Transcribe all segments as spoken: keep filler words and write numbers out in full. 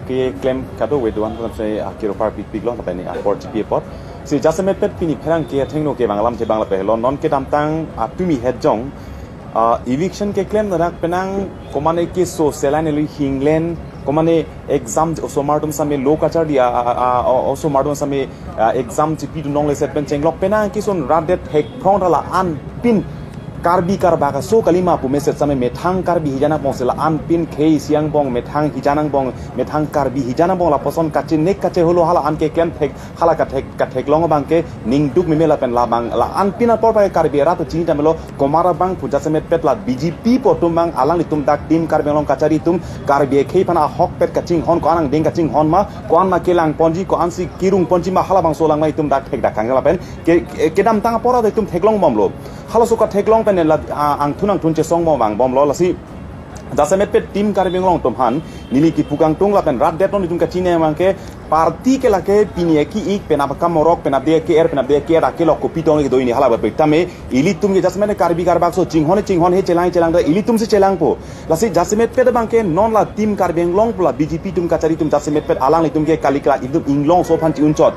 Ke klem kado we doan ko se akiro par pik pik lo, lapen apor chipi apor. Si jasemet pet pini pherangke athengno kevang alam chevang lapen lo non kedamtang atumi het jong, ah, eviction keklem dak penang komane keso selan eli hinglen, komane exam osomar atum same lo kacharli, ah, ah, ah, osomar atum same, ah, exam chipi dun longle set pen chenglok penang keson rat det hek phong dala anpin Karbi karbak aso kalima pu message same methang Karbi hijan angbong sela anpin khei siang bong methang hijan angbong methang Karbi hijan angbong lapuson kachinek kacheholo hala an keklem thek hala kathek katheklong abang ke ningduk meme lapen labang la anpin apor pai Karbi arat chini tamelo komar abang pu jasemet pet la B J P pu atum abang alanglitum dak Team Karbi Anglong kachari atum Karbi akhei aphan ahok pet kachinghon ko-an angdeng kachinghon ma ko-an ma kelang ponji ko-ansi kirung ponji ma halabangso langmai atum dak thek dak kang lapen ke, ke, kedamtang apor atum theklong bomlo. Halaso katheklong pen la, ah, angthun angthun chesong bom vang bomlo lasi. Jasemet pet Team Karbi Anglong atum aphan neli kipu kangtung lapen rat det non itum kachine abang ke party ke lake pini eki ik penap kamorok penap de ke er penap de ke er akelok kopi tong ke do ini hala ba tame ilitum ke jasemet Karbi karbak aso chinghon chinghon he chelang chelang da ilitum si chelangpo. Lasi jasemet pet abang ke non la Team Karbi Anglong pu la B J P atum kachari atum jasemet pet alanglitum ke kali kala itum inglongso aphan chi-unchot.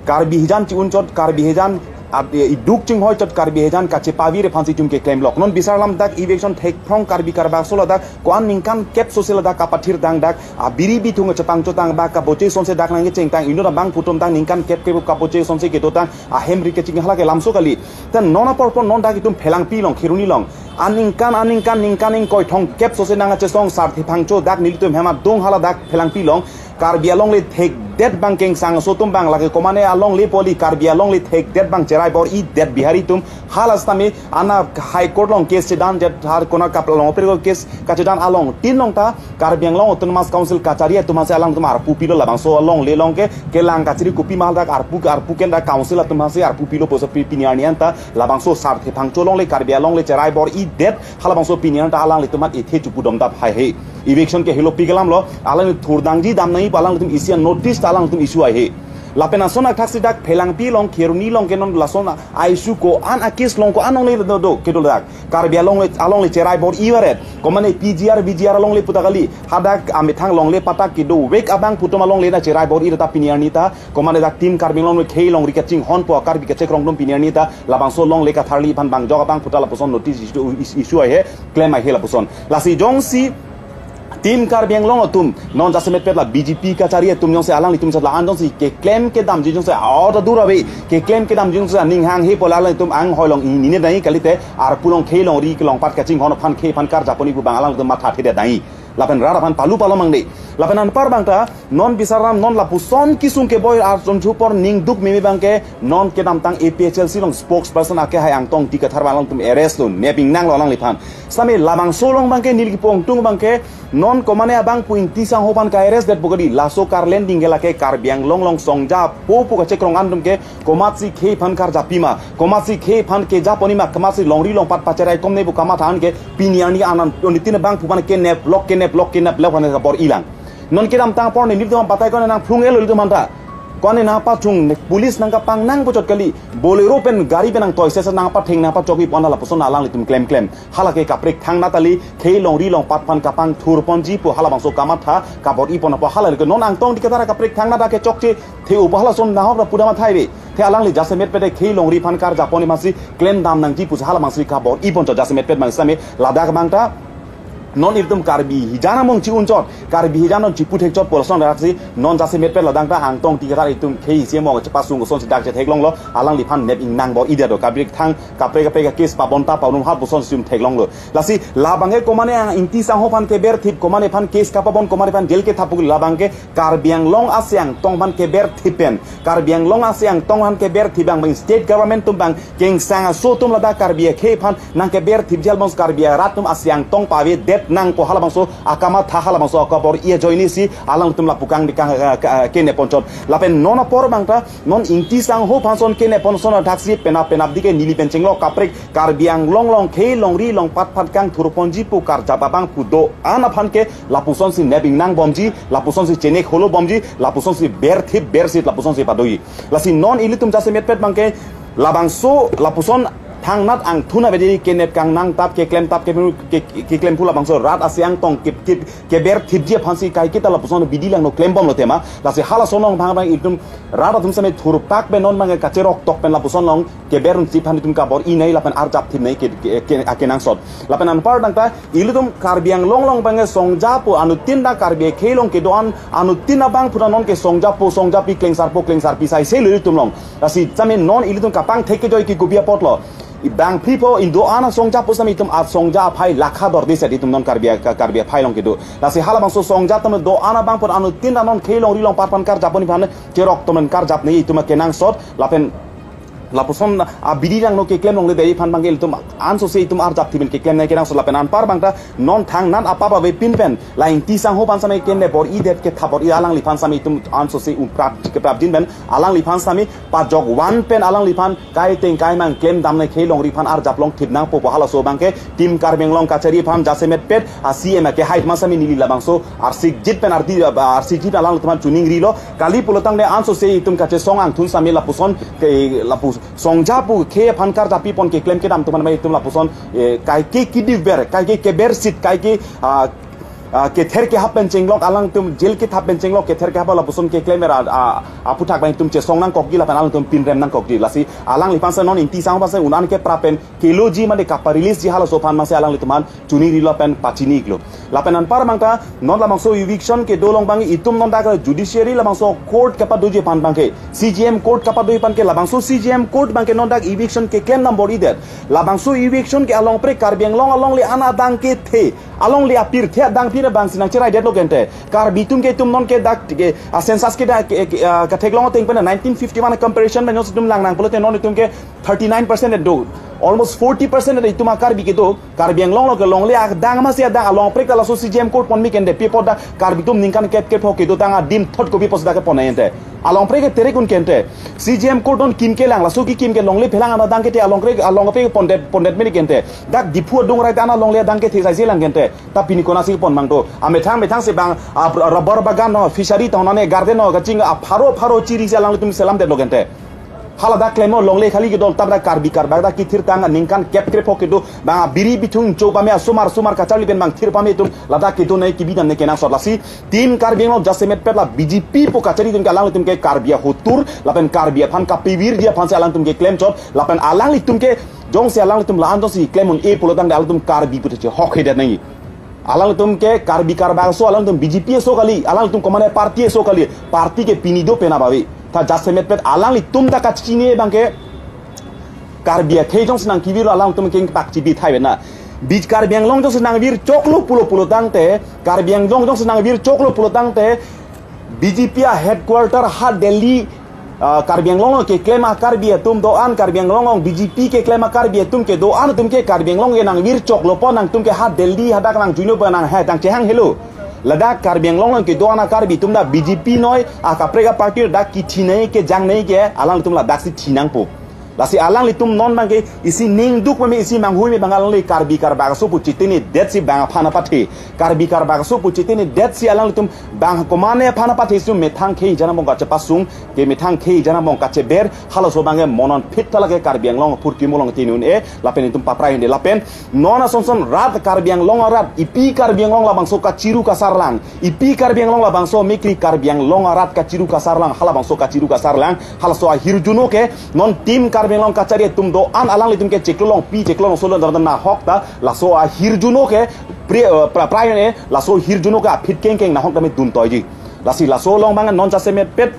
Karbi hijan chi-unchot, Karbi hijan ad-, iduk chinghoi chot Karbi hijan kachepavir aphansi itum keklemlok. Non bisar lam dak eviction thek phong Karbi karbak aso ladak ko-an ningkan kep so se ladak kapathir dang dak abiri bithung chepangchot dang ba kaboche sonse dak nangkecheng tang inut abang pu atum dang ningkan kep kep kaboche sonse kedo tang ahem ri keching hala ke lamso kali. Tan non apor pon non dak itum Phelangpi along Kheroni along aningkan aningkan ningkan ingkoi thong kep so se nang achesong sarthe phangcho dak nelitum hem adung hala dak Phelangpi along Karbi alongle thekdet abang kengsang aso atum abang lake komane alongle poli Karbi alongle thekdet abang cherai bor-idet Bihari atum hala sitame ana High Court along case chedan jet har kona kap along opir case kachedan along tin along ta Karbi Anglong Autonomous Council kachari atum aphansi alangtum arpu pilo labangso alongle along ke kelang kachiri kopi ma dak arpu arpu ken dak council atum aphansi arpu pilo pusi pi pini arni anta labangso sarthe phangcho alongle Karbi alongle cherai bor-idet halabangso pini anta alanglitum aphan ethe chupudom dap haihe. Eviction ke helo pi kelam lo, alang thurdangji dam nangji pu alangtum isi an notice ta alangtum issue haihe. Lapen ason athak si dak Phelangpi along Kheroni along ke non lason a issue ko-an a case along ko-an alongle do do kedo dak. Karbi alongle alongle cherai bor-ivaret. Komane P G R, V G R alongle pu ta kali. Hadak amethang alongle patak kedovek abang pu atum alongle na cherai bor-i ta pini arni ta. Komane dak Team Karbi Anglong khei along ri kachinghonpo Karbi kachekrong atum pini arni ta. Labangso alongle katharli aphan bangjok abang pu ta lapuson notice issue, issue haihe. Klem haihe lapuson. Lasi jongsi Team Karbi Anglong atum non jasemet pet la B J P kachari atum jongsi alanglitum sat la an jongsi keklem kedamji jongsi aw ta dur ave keklem kedamji jongsi aning hanghe pu la alanglitum anghoi along inine dai kalite arpu along khei along ri kelong pat kachinghon aphan khei aphan karjap pon-i pu abang alangtum matha thedet dai. Lapen rat aphan palu palu mangde. Lapen anpar abang ta non bisar lam non lapuson kesung keboi arjon chupor ningduk meme abang ke non kedamtang A P H L C along spokesperson ake hai Angtong Ingti Kathar abang alangtum arrest lo nepingnang lo alangliphan. Sitame labangso along abang ke neli kipu kangtung abang ke non komane abang pu Ingti sangho aphan ka-arrest det pu kali laso karlending ke lake Karbi Anglong along songja po pu kachekrong an atum ke komatsi khei aphan karjap pima komatsi khei aphan kejap pon-i ma komatsi longri longpat pacherai komne pu kamatha an ke pini arni anan poni tin abang pu aphan keneplok keneplok keneplok aphan kabor-i lang. Non kedamtang apor nelitum batai ko nangphlung-et lo ilitum aphan ta. Ko-an nangpachung police nangkapang nangpuchot kali. Bolero pen gari pen nangtoi sesa nangpatheng nangpachokji pu an lapuson alanglitum klem klem. Hala ke kaprek thangnat kali khei longri longpat aphan kapangthur ponji pu halabangso kamatha kabor-i pon apot hala ke non Angtong Ingti Kathar kaprek thangnat ke chokche the-o pu halason nahok ra pudam athai ve. The alangli jasemet pet khei longri aphan karjap pon-i masi klem dam nangji pusi halabangsi kabor-i ponchot jasemet pet abang sitame ladak abang ta non ilitum Karbi hijan among chi-unchot, Karbi hijan non chiputhekchot pu lason dak si non jasemet pet ladak ta Angtong Ingti Kathar itum khei isi among chepasung kosonsi dak chetheklong lo, alangliphan nepingnang bor-idet do kaprek thang, kaprek kaprek case pabonta pabon hal pusonsi itum theklong lo. Lasi labang ke komane Ang Ingti sangho aphan keberthip, komane aphan case kapabon, komane aphan jail kethap pu labang ke Karbi Anglong asi Angtong aphan keberthip pen. Karbi Anglong asi Angtong aphan keberthip abang abang state government atum abang kengsang aso atum ladak Karbi akhei aphan nangkeberthip jal bang Karbi arat atum asi Angtong pavedet nangpo halabangso akamatha halabangso akabor-i ajoine si alangtum lapu kang di kang, eh, ke, eh, kene ponchot. Lapen non apor abang ta non Ingti sangho aphan son kene pon son athak si penap penap di ke neli pen chenglok kaprek Karbi Anglong along khei longri longpat aphan kangthur ponji pu karjap abang pu do-an aphan ke lapusonsi nepingnang bomji, lapusonsi chenek holo bomji, lapusonsi berthip bersit lapusonsi padoji. Lasi non ilitum jasemet pet abang ke labangso lapuson thangnat angthun avedetji kenep kangnang tap keklem tap ke, ke, ke, keklem pu labangso rat asi angtong ke, ke, keber thipji aphansi kaiketa lapuson bidi langno klembomlo tema. Lasi halaso along bang bang itum rat atum same thurpak pen non bang kacherok tok pen lapuson along keber un siphan itum kabor-i nai lapen arjap thip nai ke, ke, ke, akenangsot. Lapen anpar dangta ilitum Karbi Anglong along bang songja pu anuttin ta Karbi akhei along kedo-an anuttin abang pura non ke songja pu songja pi klengsar pu klengsar pi sai selo ilitum along. Lasi same non ilitum kapangthek kejoi ke kopi apotlo. Bang phli pho indo-an asongja pu same itum asongja aphai lakha dordis itum non Karbi a-, Karbi aphai along kedo. Lasi halabangso songja atum do-an abang pura anuttin ta non khei longri longpat aphan karjap pon aphan cherok atum karjap nai itum akenangsot. Lapen lapuson abidi langno keklem longle dei aphan bang ke ilitum ansose itum arjap thip pen keklem nai kenangsot lapen anpar bangta non thangnat apap avepin pen la Ingti Sangho aphan same kene bor-idet ke tha bor-i alangliphan same itum ansose umprap keprapjin pen alangliphan same pajok van pen alangliphan kaiteng kaimang klemdam nai khei longri aphan arjap long thip nangpo pu halaso bang ke Team Karbi Anglong kachari aphan jasemet pet a C M ake hai aphan same neli labangso arsikjit pen ardi, arsikjit alanglitum aphan choningrilo. Kali pulotangte ansose itum kachesong angthun same lapuson ke lapu songja pu khei aphan karjap pi pon keklem kedam atum aphan itum lapuson, eh, kaike kidip ber, kaike keber sit, kaike, ah, ah, kether kehap pen chenglok alangtum jail kethap pen chenglok kether kehap lapuson keklem ber a, a, aphuthak bang itum chesong nangkokji lapen alangtum pinrem nangkokji. Lasi alangliphan same non Ingti Sangho aphan same un-an keprap pen keloji mane kapa-release ji halaso aphan mase alanglitum aphan choningrilo pen pachini-iklo. Lapen anpar bangta non labangso eviction kedo along bang itum non dak judiciary labangso court kapadoji aphan bang ke C J M court kapadoji aphan ke labangso C J M court bang ke non dak eviction keklem dam bor-idet. Labangso eviction ke alongpre Karbi Anglong alongle an adang kethe, alongle apirthe adang pine bangsi nangcheraidetlo kente. Karbi atum ke itum non ke dak ke, a census ke dak ke, ke, ah, katheklong ateng pen nineteen fifty-one comparison pen non itum langnang pulote non itum ke thirty-nine percent do. Almost forty percent do itum a Karbi kedo. Karbi Anglong along ke longle adang masi adang alongprek ta laso C J M court ponmi kente pi apot dak Karbi atum ningkan kep kep ho kedo tang adim thot kopi apot dak kepon ente. Alongprek ke terek un kente. C J M court non kim kelang laso kekim ke longle phelang an adang kethe alongprek alongprek pondet pondet meni kente. Dak Diphu adung rai ta an alongle adang kethe sai si lang kente. Ta pini konatsi pon mang do. Amethang methang si bang, ah, rubber bagan no, fishery tong nane garden no, kaching, ah, pharo pharo chiri si alanglitum selamdetlo kente. Hala dak klemo longle khali kedo tap dak Karbi karbak dak kithir tang ningkan kep krep ho kedo bang biri bithung cho pame asomar somar kacharli pen bang thir pame itum ladak kedo nai kebidam nai kenangsot lasi Team Karbi Anglong jasemet pet la B J P pu kachari atum ke alanglitum ke Karbi ahotur lapen Karbi aphan kapivirji aphan si alangtum ke klemchot lapen alanglitum ke jongsi alanglitum la-an jongsi klem un-e pulotangte alangtum Karbi pute chehok hedet nai. Alangtum ke Karbi karbak aso, alangtum B J P aso kali, alangtum komane party aso kali, party ke pini do pena bawi. Ta jasemet pet alanglitum ta kachini bang ke Karbi akhei jongsi nangkivir alangtum ke pak chibi thai bena. Bij Karbi Anglong jongsi nangvirchoklo pulo pulotangte, Karbi Anglong jongsi nangvirchoklo pulotangte, B J P a headquarter ha Delhi, ah, Karbi Anglong along keklem a Karbi atum do-an, Karbi Anglong along B J P keklem a Karbi atum ke do-an atum ke Karbi Anglong ke nangvirchoklo pon nangtum ke ha Delhi hadak nangjuino pon nang ha tang chehang helo. Ladak Karbi Anglong along kedo-an a Karbi atum ta B J P noi, akaprek a party dak kithi nai kejang nai ke, alangtum ladaksi thi nangpo. Lasi alanglitum non bang ke isi ningduk mami isi manghui me bang alangli Karbi karbak aso pu chitini detsi bang aphan apathe. Karbi karbak aso pu chitini detsi alanglitum bang komane aphan apathe si methang khei jana bong kachepasung ke methang khei jana bong kacheber halaso bang ke monon phit tala ke Karbi Anglong apurkimo along tini un-e lapen itum paprai un-e lapen non asonson rat Karbi Anglong arat ipi Karbi Anglong labangso kachiru kasarlang. Ipi Karbi Anglong labangso mikri Karbi Anglong arat kachiru kasarlang, halabangso kachiru kasarlang, halaso ahirjuno ke, non Team Karbi Anglong kachari atum do-an alanglitum ke chiklo longpi, chiklo longso lo dan nahok ta, laso ahirjuno ke, pri-, eh, pra-, prayon e, laso hirjuno ke aphit kengkeng nahok ta me dun toiji. Lasi laso along bang non jasemet pet,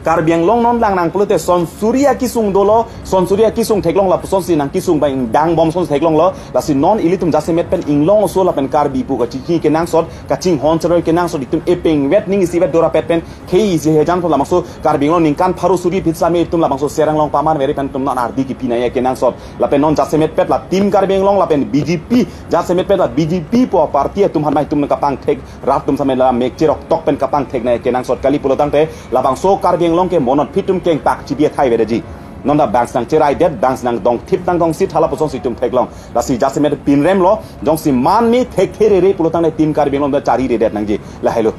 Karbi Anglong non lang nang pulote sonsuri akisung dolo, sonsuri akisung theklong lapuson si nangkisung bang dang bom son theklonglo, lasi non ilitum jasemet pen inglong aso lapen Karbi pu kachingki kenangsot, kachinghon cheroi kenangsot itum epeng vet ning isi vet dora pet pen khei isi hejan pon labangso Karbi Anglong ningkan pharo suri phit same itum labangso serang long paman veri pen itum non ardi kipi nai kenangsot, lapen non jasemet pet la Team Karbi Anglong lapen B J P, jasemet pet la B J P pu party atum hanma itum kapangthek rat atum same la mek cherok tok pen kapangthek nai kenangsot kali pulotangte labangso Karbi Anglong ke monon phit atum kengpak chibi athai vedaji. Non ta bang si nangcheraidet, bang si nangdong thip nangdong sit halapuson si itum theklong. Lasi jasemet pinremlo, jongsi man me thekthe rere pulotangte Team Karbi Anglong ta chariredet nangji. Lahelo.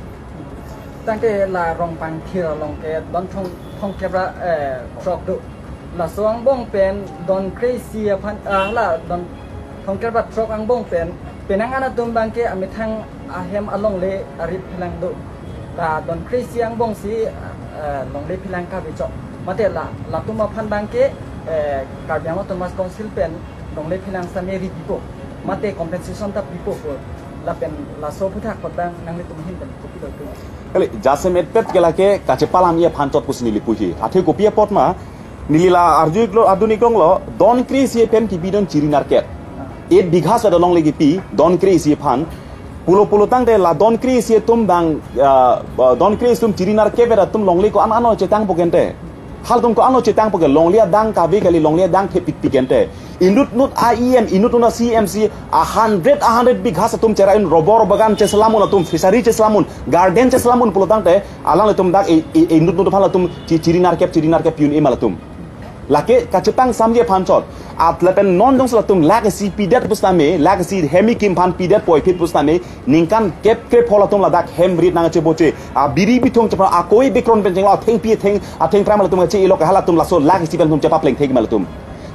Tangte la Rongpangthir along ke don thong thong kebra, eh, krok do. Laso angbong pen don kre-isi aphan, ah, la don thomkep ra throk angbong pen penang an atum abangke amethang ahem alongle arit phelang do. La don kre-isi angbong si, ah, longle phelang kave chok. Mate la latum aphan abangke, eh, Karbi Anglong Autonomous Council pen longle phelang sitame ri pipo, mate compensation ta pipo pu. Lapen laso aphuthak apot abang nanglitum ahin pen kopi dopo? Kali, jasemet pet ke lake kachepalam-i aphan chot pusi neli puji. Athe kopi apot ma, neli la arju iklo, adun iklong lo, don kre-isi pen kipi don chiri nerkep. Eight bighas ada longle kipi, don kre-isi aphan. Pulo pulo tangte la don kre-isi atum abang, ah, don kre-isi atum chiri nerkep atum longle ko-an ano chetangpo ke ante. Halatum ko-an ano chetangpo ke, longle adang kave kali, longle adang thepik pik ke ante. Inut nut a E M, inut nut a C M si, a hundred, a hundred bighas atum cherai-un, rubber bagan cheselam-un atum, fishery cheselam-un, garden cheselam-un pulo tangte, alanglitum dak e, e, inut nut aphan latum chi-, chiri nerkep, chiri nerkep pi-un-e ma latum. Lake kachepangsamji aphan chot. At lapen non jongsi latum lakh isi pidet pusitame, lakh isi hem kekim aphan pidet puvoiphit pusitame, ningkan kep krepho latum ladak hem rit nangchepoche. A biri bithung chepra akoi bikron pen chenglo, athengpi atheng, athengphrang latum kache-elo ke halatum laso lakh isi pen atum chepapleng thek ma latum.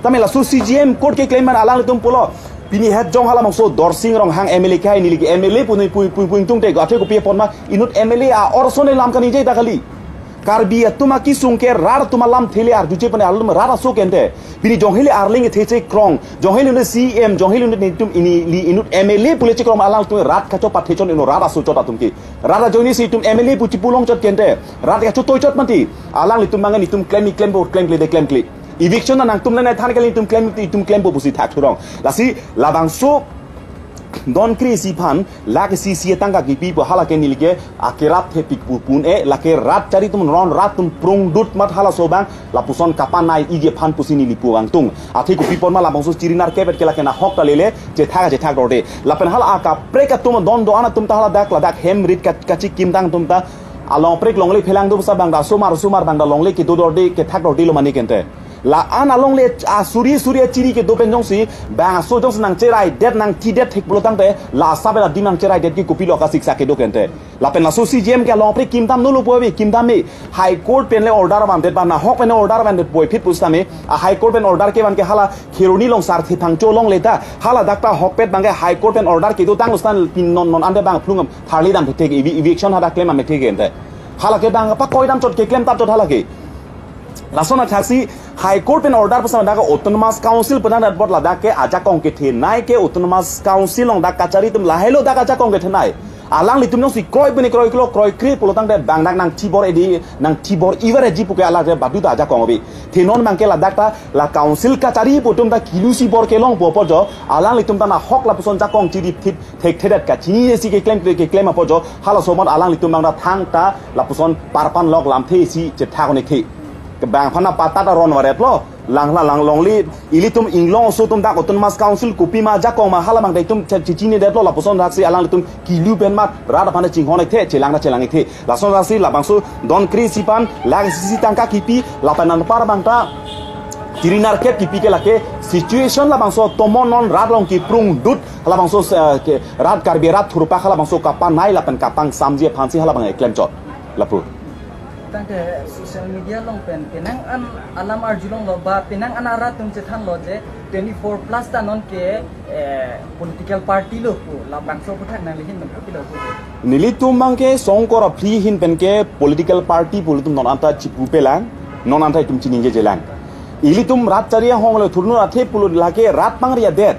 Tame laso C J M court keklem an alanglitum pulo. Pini het jong halabangso Dorsing Ronghang M L A ke hai, neli ke M L A pu neli pu, pu, pu ingtungte, athe kopi apot ma inut M L A a-orson alam kaningje ta kali. Karbi atum akesung ke rat atum alamthe le arjuje pune alam rat aso ke ante. Pini jonghe le arleng kethe chekrong, jonghe le inut C M, jonghe le inut netum ini li inut M L A pu le chekrong, alanglitum rat kachot pathechon inut rat aso chot atum ke. Rat ajoine si itum M L A pu chipu longchot ke ante. Rat kachot toichot mati. Alanglitum mangan itum klem, iklem bo, klemkle de klemkle. Eviction nangtum le nai than kali, itum klem, itum klempo pusi thakthurong. Lasi labangso don kre-isi aphan lakh isi isi atangka kipi pu hala ke neli ke akerap thepik pu pu-un-e, lake rat chari atum, non rat atum prungdut mat halaso abang lapuson kapanai-iji aphan pusi neli pu vangtung. Athe kopi apot ma labangso chiri nerkep ke lake nahok ta lele, chethak chethak dorde. Lapen hala akaprek atum don do-an atum ta haladak ladak hem rit ka-, kachekim tang atum ta along prek longle phelang do pusi abang da osomar osomar abang da longle kedo dorde, kethak dorde lo mane ke ante. La-an alongle asuri suri achiri kedo pen jongsi bangso jongsi nangcheraidet nangthidet thek pulo tangte la asap pen adim nangcheraidet ke kopilo kasiksak kedo ke ante. Lapen laso C J M ke along prek kimdam nolo pu ave, kimdam me. High Court pen le order vandet ba nahok pen order vandet puvoiphit pusitame, a High Court pen order kevan ke hala Kheroni along Sarthe Phangcho alongle ta, haladak ta ahokpet abangke High Court pen order kedo tanglo stan pini non non ante bang phlung tharli dam thek thek evi-, eviction hadak klem amethek ke ante. Hala ke abang pakoi dam chot, keklem tap chot hala ke. Lason athaksi High Court pen order pusitame dak Autonomous Council pen dak apot ladak ke ajakong kethenei ke Autonomous Council along dak kachari atum lahelo dak ajakong kethenei. Alanglitum jongsi kroi pini kroi klo kroi kre pulo tangte bang dak nangthibor edi, nangthibor ivar eji pu ke alake badu ta ajakong ave. Athe non abangke ladak ta la council kachari pu atum ta kilu si bor kelongpo apot jo, alanglitum ta nahok lapuson jakong chiri thit thekthedet kachinine si keklem keklem apot jo, halaso amat alanglitum abang ta thangta lapuson parpan lok lamthe si chethak un-e the. Kebang aphan na patat aron varet lo, lang la lang longle, ilitum inglong aso atum dak Autonomous Council kopi ma jakong ma hala abang ta itum che-, chechinine detlo, lapuson athaksi alanglitum kilu pen mat rat aphan chinghon-ik the, chelang ta chelang-ik the. Lason athaksi labangso don kre-isi aphan lakh isi isi tangka kipi, lapen anpar abang ta chiri nerkep kipi ke lake situation labangso tomon non rat along kiprungdut, halabangso, eh, ke rat Karbi rat thurpak halabangso kapanai lapen kapangsamji aphansi hala abang eklem chot. Lapu. Tangte social media along pen penang an alam arjulonglo ba penang an arat atum chethanlo je twenty-four plus ta non ke, eh, political party lo pu, labangso aphuthak nangli ahin pen kopilo pu? Nelitum abangke Songkor aphli ahin pen ke political party pu ilitum non anta chipupelang, non anta itum chiningjejelang. Ilitum rat chari ahong le thurnur athe pulo lake rat pangri adet.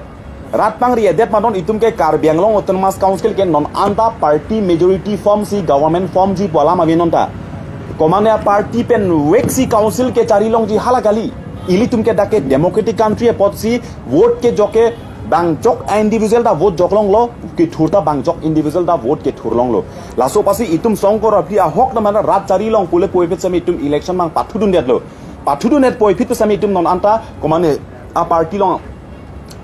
Rat pangri adet ma non itum ke Karbi Anglong Autonomous Council ke non anta party majority form si government formji pu alam ave non ta. Komane a-party pen vek si council ke chari longji hala kali. Ilitum ke dak ke democratic country apotsi vote kejok ke bang jok individual ta vote jok longlo, kethur ta bang jok individual ta vote kethur longlo. Laso apotsi itum Songkor aphli ahok ta mana rat chari long pule puvoiphit sitame itum election abang pathudundetlo. Pathudundet puvoiphit sitame itum non anta komane a-party along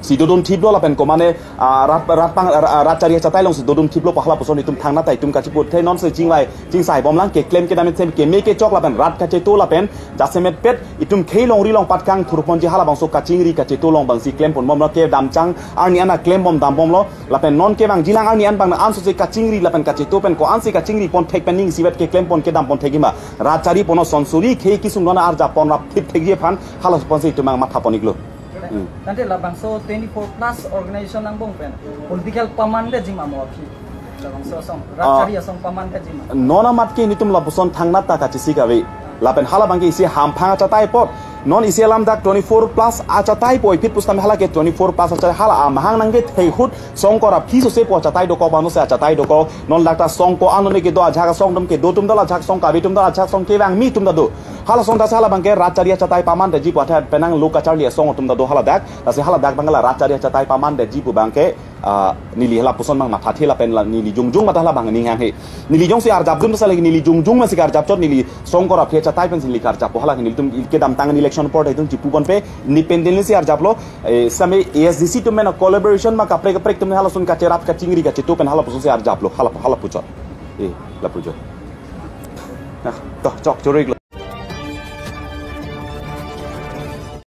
si dodun thiplo lapen komane, ah, rat, rat pang, ah, rat chari achatai along si dodun thiplo pu halapuson itum thangnat ta itum kachipu the. Non si chingvai chingsai bomlang, keklem kedam ithim keme kechok lapen rat kacheto lapen jasemet pet itum khei longri long patkang thurponji halabangso kachingri kacheto along bangsi klem pon bomlo, kedamchang arni an klem bom dam bomlo lapen non kevangjilang arni an bang an sose kachingri lapen kacheto pen ko-ansi kachingri pon thek pen ning isivet keklem pon kedam pon thekji ma, rat chari pon o, sonsuri khei kesung non arjap pon rapthip thekji aphan halapuson si itum ang matha pon iklo. Hmm. Tangte labangso twenty-four plus organization angbong pen political paman detji ma mo aphi? Labangso asong, rat Ah. chari asong paman detji ma? Non amat ke nelitum lapuson thangnat ta kachesik ave. Lapen halabangke isi hamphang achatai apot. Non isi alam dak twenty-four plus achatai puvoiphit pusitame hala ke twenty-four plus achatai, hala amahang nangkethek ahut songkor aphi sose pu achatai dokok, bang sose achatai dokok. Non dak ta song ko-an none kedo, ajahak asong atum kedo atum ta do, ajahak song kave atum ta do, ajahak song kevangme atum ta do. Hala asong ta si halabangke rat chari achatai paman detji pu athe penang lo kacharli asong atum ta do haladak. Lasi haladak abang la rat chari achatai paman detji pu abangke, ah, neli halapuson abang mathathe lapen la neli jongjong mate halabang aning hanghe. Neli jongsi arjapdun ta si lake neli jongjong masi karjap chot, neli songkor aphi achatai pensi neli karjappo, hala nelitum kedamtang election apor itum chipu ponpe, independently si arjaplo, eh, same A S D C atum pen collaboration ma kaprek kaprek atum halason kacherap kachingri kacheto pen halapuson si arjaplo, hala, halapu chot. Eh, lapu chot. Nah, to, chok choro iklo.